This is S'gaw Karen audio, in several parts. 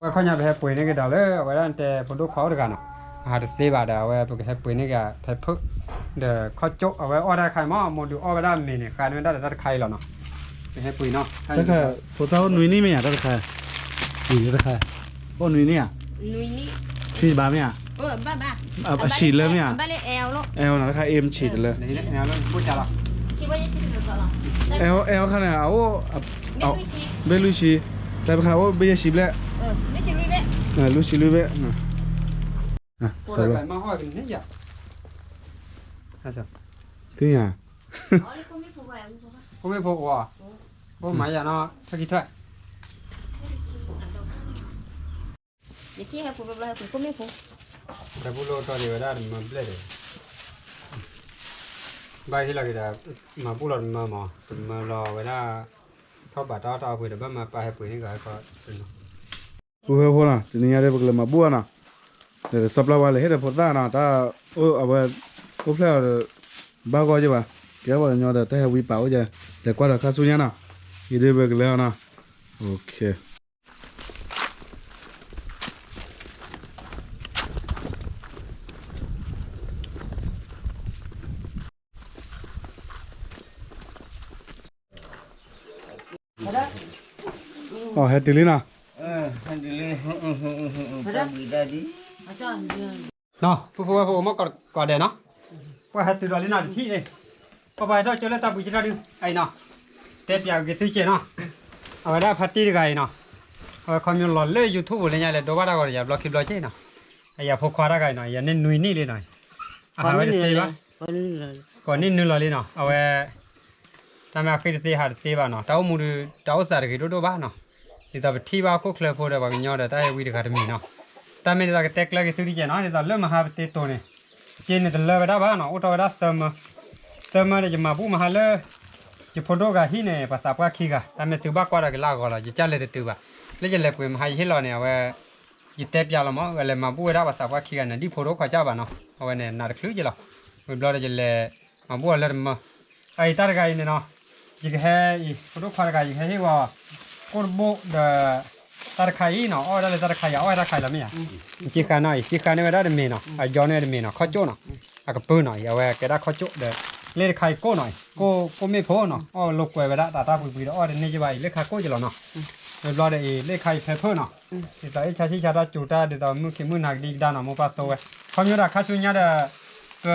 ဝဲခီညါပဟဲပှ့ၤန့ၢ်က့ၤဒီးလၢ အဝဲဒၣ်တဲဖိဒိၣ်ခွါအိၣ်တဂၤနီၤ, အဟးတသ့ဘၣ်ဒီး အဝဲပကဟဲပှ့ၤန့ၢ်က့ၤဖဲဖုၣ် ဒီးခီကၠိၣ် အဝဲအီၣ်တၢ်တခါအံၤမး မိၢ်ဒုးအီၣ်ဝဲဒၣ်မ့ၤန့ၣ် ဃါန့ၢ်ဝဲဒၣ်ဒီးတၢ်တခါအံၤလီၤနီၤ, ပဟဲပှ့ၤနီၤ, တၢ်တခါ ဖိသၣ်အိၣ်နွံနံၣ်မ့ၢ်ဧါ, တၢ်တခါ တခါ အိၣ်နွံနံၣ်ဧါ, နွံနံၣ် ဘၣ်မ့ၢ်ဧါ, အဆံးလၢမ့ၢ်ဧါ, အဲၣ်နီၤ တၢ်တခါ အ့ၣ် မဆံးတလၢ အဲၣ်ခါန့ၣ် အအိၣ် ဘ့ၣ်လွံၢ်ဆံ, တၢ်တခါအိၣ်ဘ့ၣ်ယဲၢ်ဆံဘျဲၣ်, လွံၢ်ဆံလွံၢ်ဘ့ၣ်, သုညါ, ဖိမ့ၢ်ဖိအိၣ်, ဖိမၤယၤနီၤ ထၢၣ်ခံထၢၣ်, တၢ်ဘူၣ်လိၣ်တီၢ်ဒံးဝဲဒၣ်တမၢဘျဲၣ်ဒီး, ဘၣ်ဟ့ၣ်လီၤက့ၤဒီး, မၤဘူၣ်လီၤတမၢမး တမၢလီၤဝဲဒၣ်, ထီၣ်ဘးတၢ်အီၣ်တၢ်အီပှ့ၤဒီး ဘၣ်မၤပာ်ဟဲပှ့ၤန့ၢ်ကီးဟဲခီ, ပူၤဖဲဖိနီၤ တနံၤညါဒီး ပကလဲၤမၤဘူၣ်အီၤနီၤ, ဒီးစီၤပျၢ်ဝါလဲၤဟ့ၣ်ဒီးဖိသၣ်နီၤ တၢ်, အဝဲ, အိၣ်ဖျဲၣ်အီၤဒီး, ဘၣ်ဂီၢ်က့ဘၣ်, ကဲပှၤကညီဒီး တၢ်ဟဲဝံပာ်အိၣ်ကဲ, လဲၤကွၢ်ဒီးခါဆူညါနီၤ, ယဒုးပကလဲၤအီၤနီၤ, အဟဲတုၤလံနီၤ, နီၤ ပုၢ်ဖိဝဲၢ်ဖိအိၣ်မးကိးဂၤဒဲးနီၤ, ပှၤဟဲတုၤဒီးလံနီၤတထံၣ်န့ၣ်, ပှၤပှၤဟဲထီၣ်ကၠိလၢတၢ်ပူၤကထီၣ်ဒုး အံၤနီၤ, တဲပၠးက့ၤသုကဲနီၤ, အဝဲဒၣ်ဖါတံၢ်တဂၤအံၤနီၤ, အဝဲခီဖျိလီၤလၢ YouTube ပူၤလၢညါလဲၤဒိဘၣ်တၢ်ဂီၤဒီးယၤဘျီခံဘျီကဲနီၤ, အယၤဖိခွါတၢ်ဂၤအံၤနီၤ ယၤန့ၢ်နွံနံၣ်လံနီၤ, အဟးဝဲတသ့ဘၣ်, ကိးနံၣ်နွံလီၤလံနီၤ အဝဲ တၢ်မ့ၢ်အဃ့တသ့ဟးတသ့ဘၣ်နီၤ တၢ်အိၣ်မူဒီး တၢ်အိၣ်သးတဂ့ၤဒိၣ်ဒိၣ်ဘၣ်နီၤ, ဒ်သိးပထံၣ်ဘၣ်ဟီၣ်ခိၣ်ချၢဖိဒီး ပှၤကညီဒီးတၢ်ဟဲဝံတဂၤတမံၤနီၤ, တၢ်မ့ၢ်ဒ်သိးကတဲကျၢၤက့ၤသုတကဲနီၤ ဒ်သိးလၢမဟါပတ့တိၤန့ၣ်, က့န့ၣ်တလၢဝဲဒၣ်ဘၣ်နီၤ အိၣ်ထီၣ်ဝဲဒၣ်သၢမၢ, သၢမၢဒီးယမၤဘူၣ်မဟါလၢ ယဖိဒိၣ်ဂၤဟံၣ်န့ၣ် ပှၤသးပှၢ်ခံဂၤ တၢ်မ့ၢ်သုဘၣ်ကွၢ်ဒီးက့ၤလၢအဂီၢ်လီၤ ယကလဲၤတတုၤဘၣ်, လၢယလဲၤပှ့ၤမဟါယဟ့ၣ်လီၤန့ၣ် အဝဲ ယတဲပၠးလီၤမး အလဲၤမၤဘူၣ်ဝဲဒၣ်ပှၤသးပှၢ်ခံဂၤန့ၣ် ဒ်ဖိဒိၣ်ခွါကၢ်ဘၣ်နီၤ အဝဲန့ၣ်နးတချုးက့လီၤ, ဝံၤဘျီဒီးယလဲၤမၤဘူၣ်အီၤလၢတမၢ, အအံၤတၢ်တဂၤအံၤန့ၣ်နီၤ, ယကဟဲအံၤ ဖိဒိၣ်ခွါတဂၤ ယကဟဲဟ့ၣ်ဂီၤ ကိၣ်တဘိၣ်ဒီး တၢ်တခါအံၤနီၤ အီၣ်ဝဲဒၣ်လၢတၢ်တခါအံၤ အီၣ်ဝဲတၢ်တခါအံၤလီၤမ့ၢ်ဧါ, ယကဃါနီၤအံၤ ယကဃါန့ၢ်ဝဲဒၣ်တမ့ၤနီၤ အယီန့ၢ်ဝဲတမ့ၤနီၤ ခီကၠိၣ်နီၤ, အကပၢၤနီၤအံၤ အဝဲကဲဒၣ်ခီကၠိၣ်ဒီး လ့ၣ်တခါအံၤကိၣ်နီၤအံၤ ကိၣ်မ့ၣ်ဖိနီၤ အီၣ်လိာ်ကွဲဝဲဒၣ်တၢ်တၢ်ပှံၤပှံၤဒီး အီၣ်တန့ၢ်က့ဘၣ်အံၤ လ့ၣ်ခါကိၣ်က့လီၤနီၤ, ဝံၤဘျီဒီးအံၤ လ့ၣ်ခါအံၤဖဲဖၢၣ်နီၤ, ဒ်သိးအ့ၣ်ဆါဆံၣ်ဆါတၢ်စူၤတၢ် ဒ်သိးမုၢ်ခံးမုၢ်နၤကဒံကဒါနီၤ မိၢ်ပၢ်သိဝဲ, ခီဖျိဒီးခါဆူညါဒီး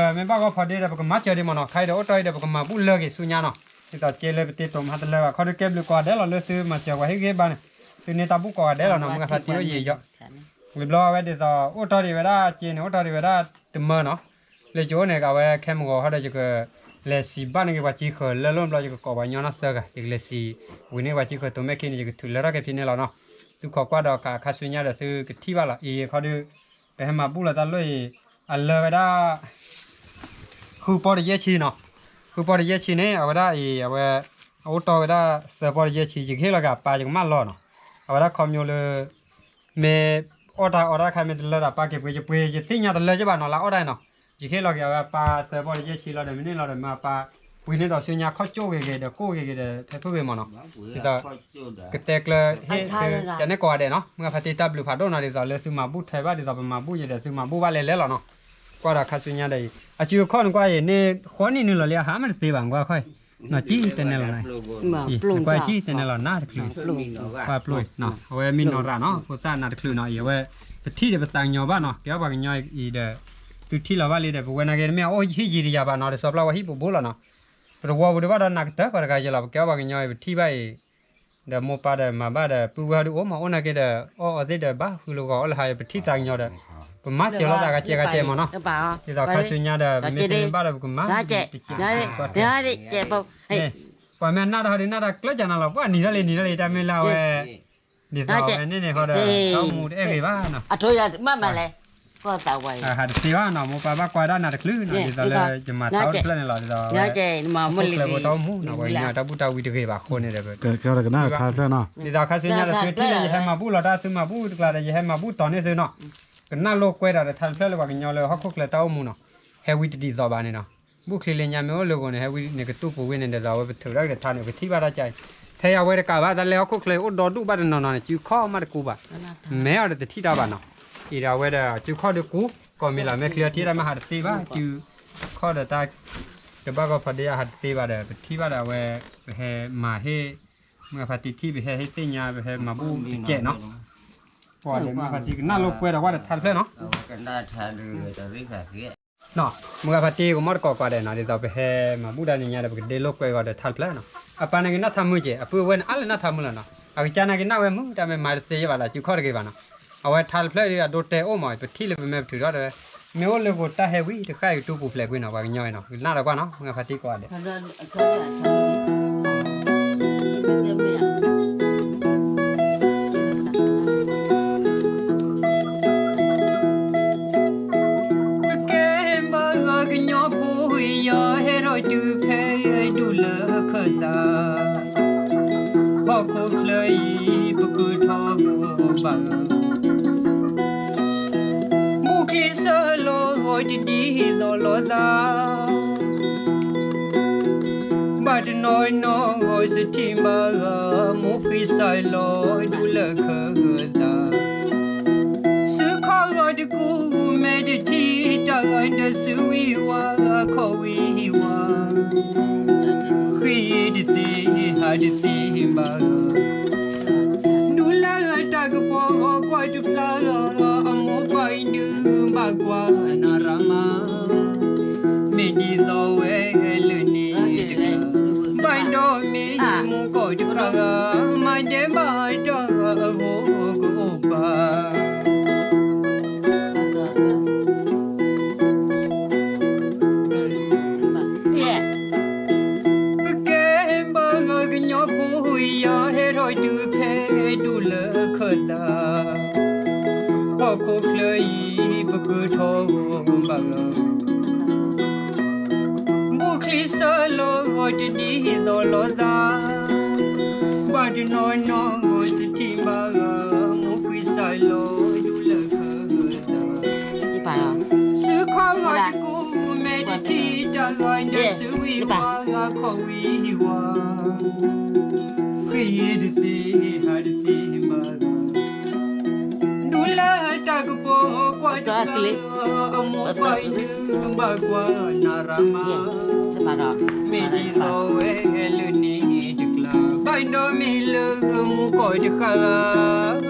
ပမ့ၢ်ဘၣ်ဂီၢ်ဖီဒ့ဒီး ပကမၤစၢၤဒံးမ့ၢ်နီၤ ခါအံၤဒီးအိၣ်တီၢ်အံၤဒီး ပကမၤဘူၣ်လၢက့ၤဆူညါနီၤ, ဒ်သိးကဲလၢပတ့တိၤမဟါတလၢဘၣ် ခီဒုးကဲဘျုးကိးဂၤဒဲးလီၤ လၢသုမၤစၢၤပှၤဟ့ၣ်ဂံၢ်ဘါန့ၣ်, သုန့ၢ်တၢ်ဘူၣ်ကိးဂၤဒဲးလီၤနီၤ မုၢ်ဂၤဖါတံၢ်အိၣ်ယံာ်ယီၤ, ဝံၤဘျီအဝဲဒ်သိး အိၣ်တီၢ်ဒံးဝဲဒၣ်က့န့ၣ် အိၣ်တီၢ်ဒံးဝဲဒၣ်တမၢနီၤ, လၢယအိၣ်န့ၣ် အဝဲခဲမုၢ်ဂီၤဟီဒီး ယကလဲၤစံးဘၣ်န့ၢ်က့ၤပှၤကံဃၢၤလၢလီၢ်ဘျီ ယကကိးပှၤကညီနီၢ်သၢဂၤ ယကလဲၤစံးဝံၤန့ၢ်ပှၤကံဃၢၤတိၤမဲၣ်ခံန့ၣ် ယကထုးလၢထီၣ်က့ၤဖဲန့ၣ်လီၤနီၤ, သုခိးကွၢ်ဒီးခါဆူညါဒီးသုကထံၣ်ဘၣ်လီၤ အံၤခီဒုး ပဟဲမၤဘူၣ်လီၤတၢ်လၢအံၤ အလၢဝဲဒၣ် ဃုပီၢ်တယဲၢ်ဆံနီၤ, ဃုပီၢ်တယဲၢ်ဆံန့ၣ် အဝဲဒၣ်အံၤ အဝဲ အအိၣ်တီၢ်ဝဲဒၣ်သၢပီၢ်တယဲၢ်ဆံ ယကဟ့ၣ်လီၤက့ၤအပၢ် ယကမၢလီၤနီၤ, အဝဲဒၣ်ခီဖျိလၢ မ့ၢ်အီၣ်တၢ်အီတၢ်ခါ မ့ၢ်တလၢဒီးပၢ်က့ၤပှ့ၤ ယပှ့ၤ ယသ့ၣ်ညါတလၢက့ဘၣ်နီၤ လၢအီၣ်တၢ်နီၤ, ယကဟ့ၣ်လီၤက့ၤအဝဲအပၢ်သၢပီၢ်တယဲၢ်ဆံလီၤဒီး မ့ၢ်န့ၣ်လီၤဒီး မ့ၢ်အပၢ်ပှ့ၤန့ၢ်ဒီးဆူညါခီကၠိၣ်ဂ့ၤဂ့ၤဒီး ကိၣ်ဂ့ၤဂ့ၤဒီး ဖဲဖုၣ်ဂ့ၤမ့ၢ်နီၤ, ဒ်သိး ကတဲကျၢၤဟ့ၣ်သု ကန့ၣ်ကိးဂၤဒဲးနီၤ မုၢ်ဂၤဖါတံၢ်တၢ်ဘျုးဖးဒိၣ်နီၤ ဒ်သိးလၢသုမၤဘူၣ်ထွဲဘၣ် ဒ်သိးပမၤဘူၣ်ယဲဒီး သုမၤဘူၣ်ဘၣ်လဲၤလဲၤလီၤနီၤ, ကွၢ်ဒီးခါဆူညါဒီးအံၤ အစုအခီၣ်နကွၢ်အံၤန့ၣ် ဃီနံၣ်နုာ်လီၤလံ အဟးမ့ၢ်တသ့ဘၣ် နကွၢ်ခီၣ်အံၤ နကွၢ်ကံတဲနဲလီၤ နကွၢ်ကံတဲနဲလီၤ နါတချုး ကွၢ်ပျိအံၤ အဝဲမ့ၢ်နီၢ်ရၣ်နီၤ ဖိသၣ်နါတချုးနီၤ အံၤအဝဲ ပထံၣ်ဒီးပသးကညီၤဘၣ်နီၤ ကဲအီၣ်ပှၤကညီအံၤဒီး သုထံၣ်လီၤဘၣ်လံဒီး ပဝဲနာ်က့ တမ့ၢ်အအိၣ်ဟံၣ်ယံၤတယၤဘၣ်နီၤ ဒီးစီၤပျၢ်ဝဲဟံၣ်ပူၤဘိလီၤနီၤ ပတဝီပူၤဒုးဘၣ်ဒီးနၤကတၢၢ်ပှၤတဂၤယဲလီၤ ပကဲအီၣ်ပှၤကညီအံၤ ပထံၣ်ဘၣ်အံၤ ဒီးမိၢ်ပၢ်ဒီးမၤဘၣ်ဒီး ပုၢ်ဝဲၢ်ဟီဒုးအိၣ်မး အိၣ်နာ်က့ဒီး အီၣ်အီသ့ၣ်ဒီးဘၣ်ဃုလိာ်ဂီၤအီၣ်လၢဟါ ပထံၣ်သးကညီၤဒီး ပမၤစၢၤလိာ်သးဂၤကဲဂၤကဲမးနီၤ ဒ်သိးခါဆူညါဒီး ပမ့ၢ်တမ့ၢ်ဘၣ်ဒီး ပကမၤ ပစံး ပှၤမ့ၢ်နၢ်တၢ်ဟီဒုးနၢ်တၢ်ကျၢၢ်ကနၤလီၤ ပှၤနံၤထီၣ်လံနံၤထီၣ်လံ တၢ်မ့ၢ်လၢအဝဲ ဒ်သိးဝဲန့ၣ်န့ၣ်ဟီဒီး တၢ်အိၣ်မူတအဲၣ်ဂ့ၤဘၣ်နီၤ ဟးတသ့ဘၣ်နီၤ မိၢ်ပၢ်ဘၣ်ကွၢ်ဒၣ်နၤတချုးနီၤ ဒ်သိးလၢယမၤတၢ်အိၣ်တဖျၢၣ်န့ၣ်လီၤ ဒ်သိးဝဲ ဟီၣ်ခိၣ်ချၢဖိတၢ်အိၣ်မူနီၤ ပှၤကညီတၢ်ဘူၣ်တၢ်ဝံတဂ့ၤဘၣ်အဃိန့ၣ်ဒီး ကကနၣ်တခါတဖျၢၣ်နီၤ ဒ်သိးခါဆူညါဒီးသုထံၣ်လၢယဟဲမၤဘူၣ်လီၤတၢ်သုမၤဘူၣ်တကျါဒီး ယဟဲမၤဘူၣ်တီၤန့ၢ်သုနီၤ ကနၣ်လိာ်ကွဲဒီးတခါတဖျၢၣ်လၢပှၤကညီလၢဟီၣ်ခိၣ်ချၢတၢ်အိၣ်မူနီၤ ဟဲဝံတဒ်သိးဘၣ်န့ၣ်နီၤ ဘူၣ်ချံလၢညါမ့ၢ်အိၣ်လၢဂီၤန့ၣ် ဟဲဝံန့ၣ်ကတူၢ်ပူၤဝံန့ၣ်ဒီး အဝဲပထုးထီၣ်က့ၤတထါန့ၣ် ပကထံၣ်ဘၣ်တၢ်ကါအံၤ ဖဲအဝဲတကးဘၣ် တၢ်လဲၤဟီၣ်ခိၣ်ချၢအံၤ အိၣ်ဒီဒူၣ်ဘၣ်တနီၤနီၤန့ၣ် စုခီၣ်မးတကူဘၣ်, မဲအီၤဒီးတထံၣ်တၢ်ဘၣ်နီၤ. အံၤဒီးအဝဲဒီးစုခီၣ်ဒီးကူ, ကီၢ်မ့ၢ်လီၤ မဲာ်ချံအီထံၣ်တၢ်မ့ၢ်ဟးတသ့ဘၣ်, စုခီၣ်ဒီးတၢ် တဘၣ်ကီဖးဒ့အဟးတသ့ဘၣ်ဒီး ပထံၣ်ဘၣ်ဒီးအဝဲ ပဟဲမၤဟ့ၣ် မုၢ်ဂၤဖါတံၢ်ထံၣ် ပဟဲဟ့ၣ်သ့ၣ်ညါ ပဟဲမၤဘူၣ်တစဲးနီၤ. ပှၤဒီးမုၢ်ဂၤဖါတံၢ်ကနၣ်လိာ်ကွဲဒီးဝဲဒီးထါတဖျၢၣ်နီၤ. မုၢ်ဂၤဖါတံၢ်ကမီၣ်တကိးကွၢ်ဒဲးနီၤ, ဒ်သိးပဟဲမၤဘူၣ်တၢ်နံၤညါဒီး ပကဒ့လိာ်ကွဲဂီၤဒီးထါတဖျၢၣ်နီၤ. အပၢ်န့ၣ် ကနၣ်ထါမုၢ်က့ၤ, အပုၢ်ဝဲၢ်န့ၣ် အါလၢနၢ်ထါမုၢ်လီၤနီၤ. အကစၢ်နာ်က့ၤနၢ်ဝဲမုၢ် တၢ်မ့ၢ်မၤတသ့ယဘၣ်လီၤ စုခီၣ်တဂ့ၤဘၣ်နီၤ. အဝဲထါတဖျၢၣ်ဒီး အဒိတဲအိၣ်မး ပထံၣ်လၢပမဲာ်ပထူးဒီး မ့ၢ်အိၣ်လၢဂီၤတၢ်ဟဲဝံၤ တဃၣ်အံၤကတူၢ်ပူၤဖျဲးကွံာ်နီၤ ပှၤကညီအံၤနီၤ ကနၣ်ဒီးကွၢ်နီၤ မုၢ်ဂၤဖါတံၢ်ကိးဂၤဒဲး ပကဲဘၣ်ကညီဖိယၤ ဟဲထီၣ်တုၤဖဲဒူလၢခၢၣ်သး, ဟီၣ်ခိၣ်ချၢအံၤ ပကထီၣ်ဘၣ်, ဘူးချံစၢ်လီၤတဒ်သိးလိာ်သး, ဘၣ်တနီၤနီၤစထံၣ်ဘၣ်ဂၤ မိၢ်ဖှံစၢ်လီၤဒူလၢခၢၣ်သး, စုခီၣ်ဂီၤတကူ မဲာ်တထံၣ်တၢ်ဂၤဒီး စုဝံၤဝါခီၣ်ဝံၤဝါ, ဃ့တသ့ ဟးတသ့ဘၣ်, ဒူလၢတၢ်ကပီၤဂီၤကွၢ်တဖျါ, အမိၢ်ပၢ်အံၤဒုးဘၣ်ကွၢ်နၤရၤမး, မ့ၢ်ဒ်သိးဝဲလၢန့ၣ်တကး, ဘၣ်ဒီးမ့ၢ်မူကီၢ်တဖၣ်ဂၤ, မၤဒဲးဘၣ်တၢ်အဂီၢ်ကအိၣ်ပာ် ပကဲဘၣ်ကညီဖိယၤ ဟဲထီၣ်တုၤဖဲဒူလၢခၢၣ်သး, ဟီၣ်ခိၣ်ချၢအံၤ ပကထီၣ်ဘၣ်လီၤ, ဘူးချံစၢ်လီၤတဒ်သိးလိာ်သး, ဘၣ်တနီၤနီၤစထံၣ်ဘၣ်ဂၤ မိၢ်ဖှံစၢ်လီၤဒူလၢခၢၣ်သး, စုခီၣ်ဂီၤတကူ မဲာ်တထံၣ်တၢ်ဂၤဒီး စုဝံၤဝါခီၣ်ဝံၤဝါ, ဃ့တသ့ ဟးတသ့ဘၣ်, ဒူလၢတၢ်ကပီၤကွၢ်တဖျါ, အမိၢ်ပၢ်အံၤဒုးဘၣ်ကွၢ်နၤရၤမး, မ့ၢ်ဒ်သိးဝဲလၢန့ၣ်တကျါ, ဘၣ်ဒီးမ့ၢ်လၢမူကီၢ်တဃၣ်ဂၤ,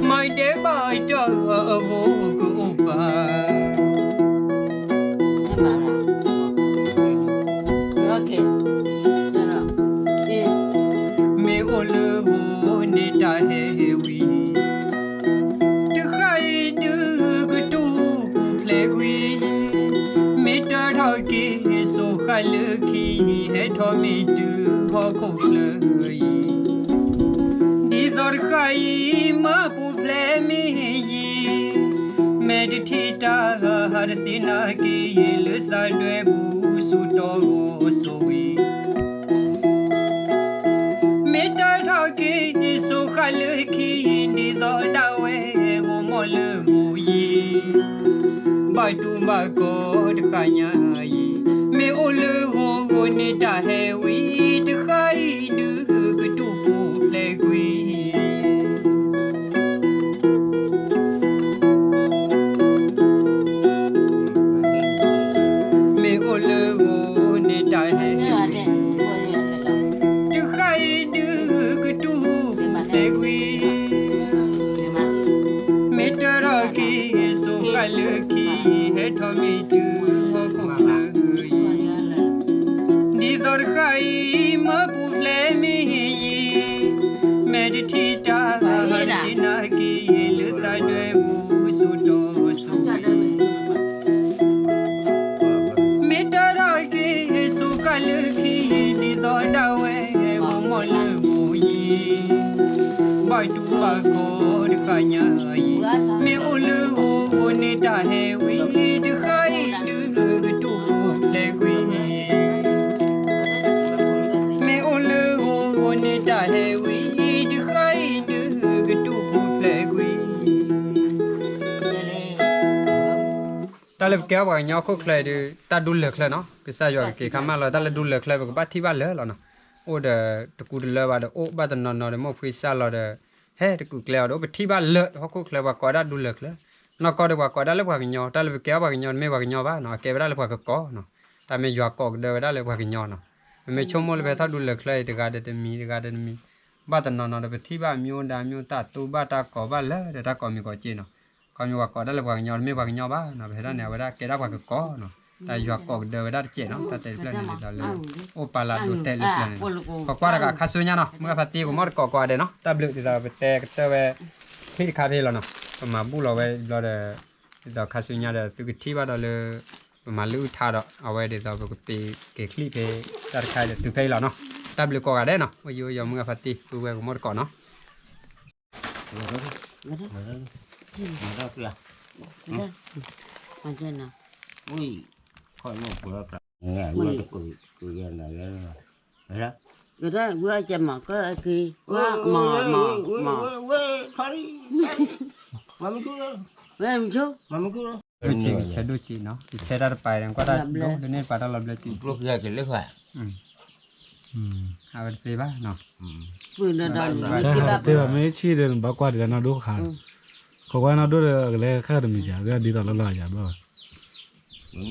မၤဒဲးဘၣ်တၢ်အဂီၢ်ကအိၣ်ပာ် မ့ၢ်အိၣ်လၢဂီၤန့ၣ်တၢ်ဟဲဝံၤ, တဃၣ်အံၤဒုးကတူၢ်ပူၤဖျဲးကွံာ်, မ့ၢ်တၢ်ထီၣ်က့ၤစိၤဃၣ်လၢခံ, ဟဲထီၣ်မ့ၢ်တုၤဟီၣ်ခိၣ်ချၢအံၤ, ဒ်သိးတဃၣ်အံၤမၤပူၤဖျဲးမ့ၢ်ယံၤ, မဲာ်တထံၣ်တၢ်ဟးတသ့နာ်က့ၤ လၢသးဒွဲပူၤစိာ်တီၢ်ဂီၤစိာ်ဝံၤ မ့ၢ်တၢ်ထီၣ်က့ၤစိၤဃၣ်လၢခံ, ဒ်သိးဒၣ်ဝဲဂီၤမီၢ်လၢမိၢ်ယံၤ, ဘၣ်တူၢ်ဘၣ်ကီတဃၣ်ညါအံၤ, မ့ၢ်အိၣ်လၢဂီၤဂီၤန့ၣ်တၢ်ဟဲဝံၤ, တဃၣ်အံၤဒုးကတူၢ်ပူၤဖျဲးကွံာ် မ့ၢ်အိၣ်လၢဂီၤန့ၣ်တၢ်ဟဲဝံၤ, တဃၣ်အံၤဒုးကတူၢ်ပူၤဖျဲးကွံာ်, မ့ၢ်တၢ်ထီၣ်က့ၤစိၤဃၣ်လၢခံ, ဟဲထီၣ်မ့ၢ်တုၤဟီၣ်ခိၣ်ချၢအံၤ, ဒ်သိးတဃၣ်အံၤမၤပူၤဖျဲးမ့ၢ်ယံၤ, မဲာ်တထံၣ်တၢ်ဟးတသ့နာ်က့ၤ လၢသးဒွဲပူၤစိာ်တီၢ်စိာ်ဝံၤ မ့ၢ်တၢ်ထီၣ်က့ၤစိၤဃၣ်လၢခံ, ဒ်သိးဒၣ်ဝဲဂီၤမီၢ်လၢမိၢ်ယံၤ, ဘၣ်တူၢ်ဘၣ်ကီတဃၣ်ညါအံၤ, မ့ၢ်အိၣ်လၢဂီၤဂီၤန့ၣ်တၢ်ဟဲဝံၤ, တဃၣ်အံၤဒုးကတူၢ်ပူၤဖျဲးကွံာ် မ့ၢ်အိၣ်လၢဂီၤဂီၤန့ၣ်တၢ်ဟဲဝံၤ, တဃၣ်အံၤဒုးကတူၢ်ပူၤဖျဲးကွံာ်. တၢ်လၢပကဲပှၤကညီဟီၣ်ခိၣ်ချၢအံၤဒုး တၢ်ဒူလၢာ်ချၢနီၤ, ကစၢ်ယွၤကက့ၤခါမၢ်လီၤ, တၢ်လၢဒူလၢာ်ချၢ ပကဘၣ်ထံၣ်ဘၣ်လၢာ်လီၤနီၤ. အိၣ်ဒီးတကူတလၢဘၣ်ဒီး အိၣ်ဘၣ်တနီၤနီၤဒီး မိၢ်ဖှံစၢ်လီၤဒီး ဟဲတကူကျဲအီၤဒီး အိၣ်ပထံၣ်ဘၣ်လၢဟီၣ်ခိၣ်ချၢ ပှၤကိးဒၣ်ဒူလၢာ်ချၢ, နီၢ်ကီၢ်ဒီးပှၤကိးဒၣ်လၢပှၤကညီ, တၢ်လၢပကဲအီၤပှၤကညီ တမ့ၢ်ပှၤကညီဘၣ်နီၤ, အကဲဝဲဒၣ်လၢပှၤကကိးနီၤ, တၢ်မ့ၢ်ယွၤကိးကဒၢဝဲဒၣ်လၢပှၤကညီနီၤ, ပမ့ၢ်ဆိကမိၣ်လၢပဟဲထီၣ်ဒူလၢာ်ချၢအံၤ တဂၤဒီးတမံၤ တဂၤဒီးတမံၤ, ဘၣ်တနီၤနီၤဒီး ပထံၣ်ဘၣ်အမျိုးသားမျိုးနုာ် တၢ်တူၢ်ဘၣ်တၢ်ကိးဘၣ်လၢဒီးတၢ်ကိးမံၤကိးက့နီၤ, ခီမ့ၢ်ပှၤကိးဒၣ်လၢပှၤကညီ တမ့ၢ်ပှၤကညီဘၣ်နီၤ, ပဟဲဒၣ်န့ၣ် အဝဲဒၣ်ကဲဒၣ်ပှၤကကိးနီၤ, တၢ်ယွၤကိးကဒၢဝဲဒၣ်တစဲးနီၤ, တၢ်တဲတဖျၢၣ်န့ၣ်ဒ်သိးလၢ အိၣ်ပာ်လၢဒိးတဲာ်လၢပျၢၤန့ၣ်, ပကွၢ်တဂၤခါဆူညါနီၤ, မုၢ်ဂၤဖါတံၢ် ကမီၣ်တကိးကိးဂၤဒဲးနီၤ, တၢ်ဘျုးဒ်သိးပတဲကတၢၢ်ဝဲ ချံၣ်တခါဖဲလီၤနီၤ, ပမၤဘူၣ်လီၤဝဲဘျီဒီး ဒ်သိးခါဆူညါဒီး သုကထံၣ်ဘၣ်ဒီးလၢ ပမၤလုၢ်အုၣ်ထါဒီး အဝဲဒ်သိးပကပ့ၤက့ၤချံၣ်ဖဲ တၢ်တခါဒီးတုၤဖဲအံၤလီၤနီၤ, တၢ်ဘျုးကိးဂၤဒဲးနီၤ, အိၣ်ယိယိၤ မုၢ်ဂၤဖါတံၢ် ပုၢ်ဝဲၢ် ကမီၣ်တကိးနီၤ. ဝဲကဆဲးဒိၣ်ဆံးနီၤ, ယဆဲးတၢ်တပၤဒီး ကွၢ်တၢ်ဒိၣ်လၢန့ၣ် ပှၤတၢ်လီၤဘျၢက့ၤ အဝဲတသ့ဘၣ်နီၤ, တသ့ဘၣ် မ့ၢ်ဆံၣ်ဒီး နဘၣ်ကွၢ်ဒ်တၢ်နီၢ်ဒိၣ်ခါ, ခိးကွၢ်နီၢ်ဒိၣ်ဒီး ကလဲၤခဲတမံၤစၢ် ဒ်သိးလီၤလီၤယၤဘၣ်ဝဲ